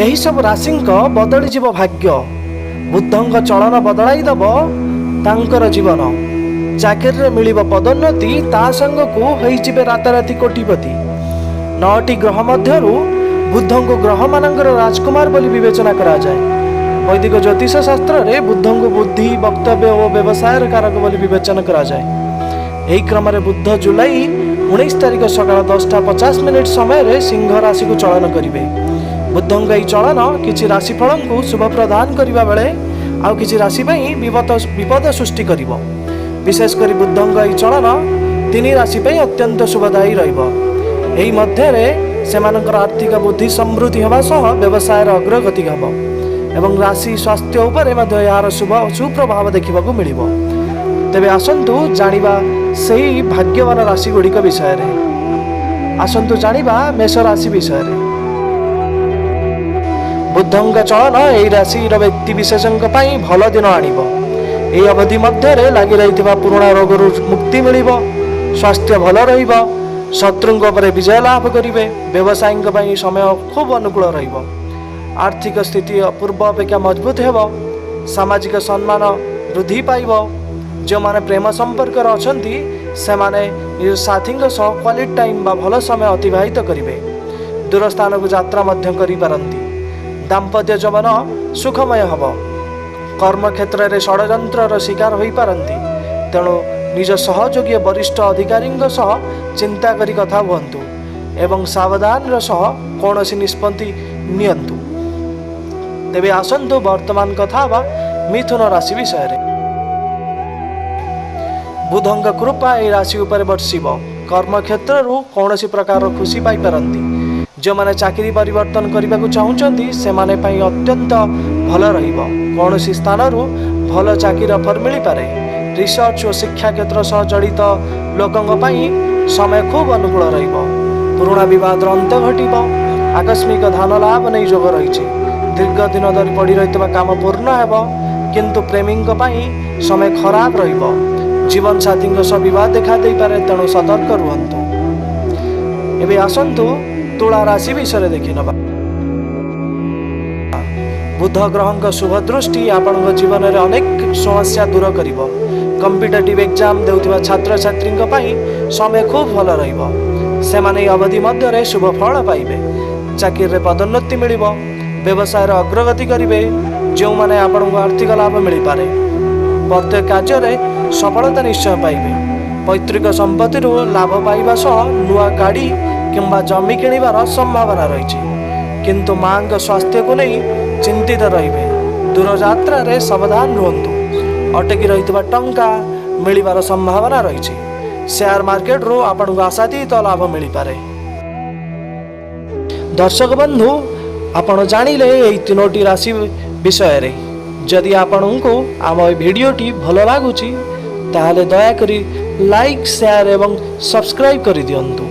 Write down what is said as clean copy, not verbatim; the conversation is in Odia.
ଏହିସବୁ ରାଶିଙ୍କ ବଦଳିଯିବ ଭାଗ୍ୟ। ବୁଧଙ୍କ ଚଳନ ବଦଳାଇ ଦେବ ତାଙ୍କର ଜୀବନ। ଚାକିରିରେ ମିଳିବ ପଦୋନ୍ନତି, ତା ସାଙ୍ଗକୁ ହେଇଯିବେ ରାତାରାତି କୋଟିପତି। ନଅଟି ଗ୍ରହ ମଧ୍ୟରୁ ବୁଧଙ୍କୁ ଗ୍ରହମାନଙ୍କର ରାଜକୁମାର ବୋଲି ବିବେଚନା କରାଯାଏ। ବୈଦିକ ଜ୍ୟୋତିଷ ଶାସ୍ତ୍ରରେ ବୁଧଙ୍କୁ ବୁଦ୍ଧି, ବକ୍ତବ୍ୟ ଓ ବ୍ୟବସାୟର କାରକ ବୋଲି ବିବେଚନା କରାଯାଏ। ଏହି କ୍ରମରେ ବୁଧ ଜୁଲାଇ 19 ତାରିଖ ସକାଳ 10ଟା 50 ମିନିଟ୍ ସମୟରେ ସିଂହ ରାଶିକୁ ଚଳନ କରିବେ। ବୁଧଙ୍କ ଏହି ଚଳନ କିଛି ରାଶିଫଳଙ୍କୁ ଶୁଭ ପ୍ରଦାନ କରିବା ବେଳେ ଆଉ କିଛି ରାଶି ପାଇଁ ବିପଦ ବିପଦ ସୃଷ୍ଟି କରିବ। ବିଶେଷ କରି ବୁଧଙ୍କ ଏହି ଚଳନ ତିନି ରାଶି ପାଇଁ ଅତ୍ୟନ୍ତ ଶୁଭଦାୟୀ ରହିବ। ଏହି ମଧ୍ୟରେ ସେମାନଙ୍କର ଆର୍ଥିକ ବୁଦ୍ଧି ସମୃଦ୍ଧି ହେବା ସହ ବ୍ୟବସାୟର ଅଗ୍ରଗତି ହେବ ଏବଂ ରାଶି ସ୍ୱାସ୍ଥ୍ୟ ଉପରେ ମଧ୍ୟ ଏହାର ଶୁଭ ସୁପ୍ରଭାବ ଦେଖିବାକୁ ମିଳିବ। ତେବେ ଆସନ୍ତୁ ଜାଣିବା ସେହି ଭାଗ୍ୟବାନ ରାଶି ଗୁଡ଼ିକ ବିଷୟରେ। ଆସନ୍ତୁ ଜାଣିବା ମେଷ ରାଶି ବିଷୟରେ। ବୁଧଙ୍କ ଚଳନ ଏହି ରାଶିର ବ୍ୟକ୍ତି ବିଶେଷଙ୍କ ପାଇଁ ଭଲ ଦିନ ଆଣିବ। ଏହି ଅବଧି ମଧ୍ୟରେ ଲାଗି ରହିଥିବା ପୁରୁଣା ରୋଗରୁ ମୁକ୍ତି ମିଳିବ। ସ୍ୱାସ୍ଥ୍ୟ ଭଲ ରହିବ। ଶତ୍ରୁଙ୍କ ଉପରେ ବିଜୟ ଲାଭ କରିବେ। ବ୍ୟବସାୟୀଙ୍କ ପାଇଁ ସମୟ ଖୁବ୍ ଅନୁକୂଳ ରହିବ। ଆର୍ଥିକ ସ୍ଥିତି ପୂର୍ବ ଅପେକ୍ଷା ମଜବୁତ ହେବ। ସାମାଜିକ ସମ୍ମାନ ବୃଦ୍ଧି ପାଇବ। ଯେଉଁମାନେ ପ୍ରେମ ସମ୍ପର୍କରେ ଅଛନ୍ତି, ସେମାନେ ନିଜ ସାଥୀଙ୍କ ସହ କ୍ୱାଲିଟି ଟାଇମ୍ ବା ଭଲ ସମୟ ଅତିବାହିତ କରିବେ। ଦୂର ସ୍ଥାନକୁ ଯାତ୍ରା ମଧ୍ୟ କରିପାରନ୍ତି। ଦାମ୍ପତ୍ୟ ଜୀବନ ସୁଖମୟ ହେବ। କର୍ମକ୍ଷେତ୍ରରେ ଷଡ଼ଯନ୍ତ୍ରର ଶିକାର ହୋଇପାରନ୍ତି। ତେଣୁ ନିଜ ସହଯୋଗୀ ଓ ବରିଷ୍ଠ ଅଧିକାରୀଙ୍କ ସହ ଚିନ୍ତା କରି କଥା ହୁଅନ୍ତୁ ଏବଂ ସାବଧାନର ସହ କୌଣସି ନିଷ୍ପତ୍ତି ନିଅନ୍ତୁ। ତେବେ ଆସନ୍ତୁ ବର୍ତ୍ତମାନ କଥା ହେବା ମିଥୁନ ରାଶି ବିଷୟରେ। ବୁଧଙ୍କ କୃପା ଏହି ରାଶି ଉପରେ ବର୍ଷିବ। କର୍ମକ୍ଷେତ୍ରରୁ କୌଣସି ପ୍ରକାରର ଖୁସି ପାଇପାରନ୍ତି। ଯେଉଁମାନେ ଚାକିରି ପରିବର୍ତ୍ତନ କରିବାକୁ ଚାହୁଁଛନ୍ତି, ସେମାନେ ପାଇଁ ଅତ୍ୟନ୍ତ ଭଲ ରହିବ। କୌଣସି ସ୍ଥାନରୁ ଭଲ ଚାକିରି ଅଫର ମିଳିପାରେ। ରିସର୍ଚ୍ଚ ଓ ଶିକ୍ଷା କ୍ଷେତ୍ର ସହ ଜଡ଼ିତ ଲୋକଙ୍କ ପାଇଁ ସମୟ ଖୁବ୍ ଅନୁକୂଳ ରହିବ। ପୁରୁଣା ବିବାଦର ଅନ୍ତ ଘଟିବ। ଆକସ୍ମିକ ଧନ ଲାଭ ନେଇ ଯୋଗ ରହିଛି। ଦୀର୍ଘ ଦିନ ଧରି ପଡ଼ି ରହିଥିବା କାମ ପୂର୍ଣ୍ଣ ହେବ। କିନ୍ତୁ ପ୍ରେମୀଙ୍କ ପାଇଁ ସମୟ ଖରାପ ରହିବ। ଜୀବନସାଥୀଙ୍କ ସହ ବିବାଦ ଦେଖା ଦେଇପାରେ, ତେଣୁ ସତର୍କ ରୁହନ୍ତୁ। ଏବେ ଆସନ୍ତୁ ତୁଳା ରାଶି ବିଷୟରେ ଦେଖିନେବା। ବୁଧ ଗ୍ରହଙ୍କ ଶୁଭ ଦୃଷ୍ଟି ଆପଣଙ୍କ ଜୀବନରେ ଅନେକ ସମସ୍ୟା ଦୂର କରିବ। କମ୍ପିଟେଟିଭ୍ ଏକ୍ଜାମ୍ ଦେଉଥିବା ଛାତ୍ରଛାତ୍ରୀଙ୍କ ପାଇଁ ସମୟ ଖୁବ୍ ଭଲ ରହିବ। ସେମାନେ ଏହି ଅବଧି ମଧ୍ୟରେ ଶୁଭ ଫଳ ପାଇବେ। ଚାକିରିରେ ପଦୋନ୍ନତି ମିଳିବ। ବ୍ୟବସାୟର ଅଗ୍ରଗତି କରିବେ ଯେଉଁମାନେ, ଆପଣଙ୍କୁ ଆର୍ଥିକ ଲାଭ ମିଳିପାରେ। ପ୍ରତ୍ୟେକ କାର୍ଯ୍ୟରେ ସଫଳତା ନିଶ୍ଚୟ ପାଇବେ। ପୈତୃକ ସମ୍ପତ୍ତିରୁ ଲାଭ ପାଇବା ସହ ନୂଆ ଗାଡ଼ି କିମ୍ବା ଜମି କିଣିବାର ସମ୍ଭାବନା ରହିଛି। କିନ୍ତୁ ମାଙ୍କ ସ୍ୱାସ୍ଥ୍ୟକୁ ନେଇ ଚିନ୍ତିତ ରହିବେ। ଦୂରଯାତ୍ରାରେ ସାବଧାନ ରୁହନ୍ତୁ। ଅଟକି ରହିଥିବା ଟଙ୍କା ମିଳିବାର ସମ୍ଭାବନା ରହିଛି। ସେୟାର ମାର୍କେଟରୁ ଆପଣଙ୍କୁ ଆଶାତୀତ ଲାଭ ମିଳିପାରେ। ଦର୍ଶକ ବନ୍ଧୁ, ଆପଣ ଜାଣିଲେ ଏହି ତିନୋଟି ରାଶି ବିଷୟରେ। ଯଦି ଆପଣଙ୍କୁ ଆମ ଏ ଭିଡ଼ିଓଟି ଭଲ ଲାଗୁଛି, ତାହେଲେ ଦୟାକରି ଲାଇକ୍, ସେୟାର ଏବଂ ସବସ୍କ୍ରାଇବ୍ କରିଦିଅନ୍ତୁ।